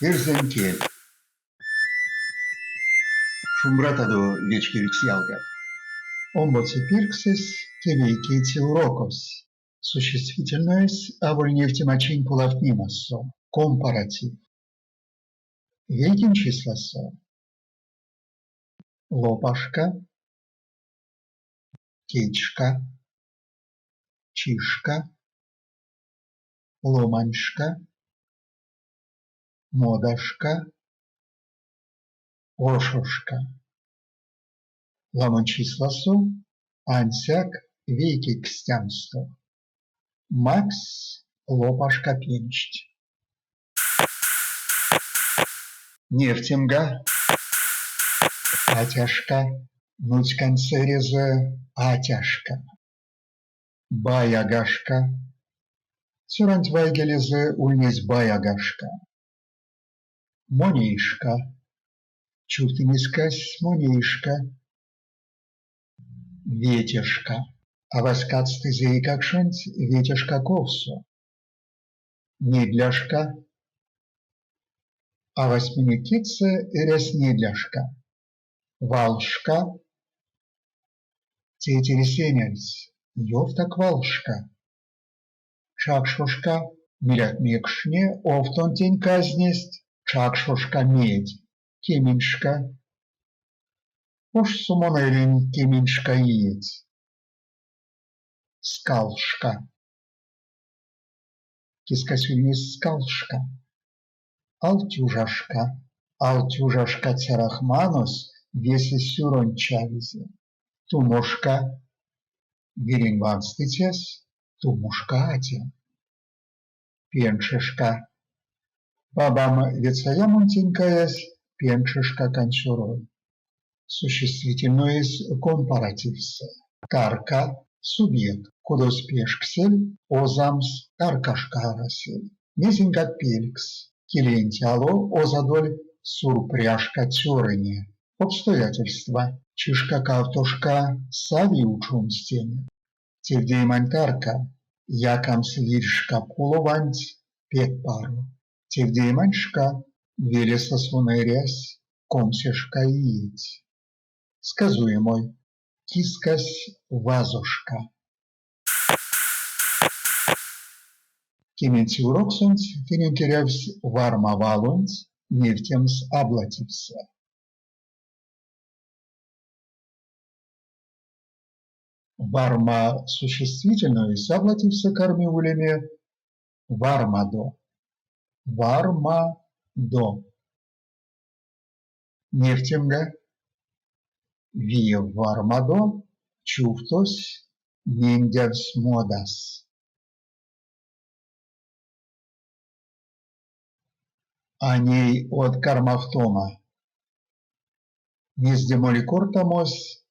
Эрзянь кель. Шумбратадо, вечкевикс ялгат! Омбоце пельксэсь – кевейкеце урокось. Существительноесь аволь невтемачинь полавтнемасо, компаратив. Вейкень числасо. Лопашка, кедьшка, чишка, ломаньшка, модашка, ошошка. Ламонь числасо ансяк вейкетькстямсто. Макссь лопашка пенчть. Невтемга, атяшка, нуцьканть сэрезэ атяшка. Баягашка. Цёранть вайгелезэ ульнесь баягашка. Монейшка. Чувтынесь кассь монейшка. Ветешка. Авась кадстызе эйкакшонть ветешка ковсо. Недляшка. Авась минек кедьсэ эрясь недляшка. Валшка. Тейтересь энялдсь: ёвтак валшка. Чакшошка. Мелят мекштне овтонтень казнесть чакшошка медь, кеменьшка. Ошсо мон эринь кеменьшка иеть. Скалшка. Кискась ульнесь скалшка. Алтюжашка. Алтюжашка цярахманось весе сюронть чавизе. Тумошка. Вирень ванстыцясь Тумошка атя. Пенчешка. Бабам вецаямонтень каясь пенчешка кансёрой. Существительноесь компаративсэ. Тарка, субъект. Кудось пешксель, озамс таркашка арасель. Мезеньгак пелькс. Килеенть ало озадоль сурпряшка цёрыне. Обстоятельства. Чишка-кавтошка сави учомс тенек. Тевдеемань тарка. Якамс вирьшка кулованть пек паро. Тевдеемань шка. Велесэ сон эрясь комсешка иеть. Сказуемой. Кискась вазошка. Кеменце уроксонть тыненк эрявсь варма валонть невтемс аблативсэ. Варма существительноесь аблативсэ карми улеме вармадо. Вармадо. Невтемга, виев вармадо чувтось мендявсь модас. А ней од кармавтома. Мезде моли кортамось,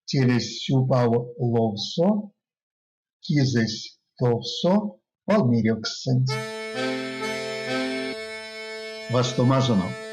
телесь сюпав ловсо, кизэсь товсо валмеревкссэнть. Вастомазонок!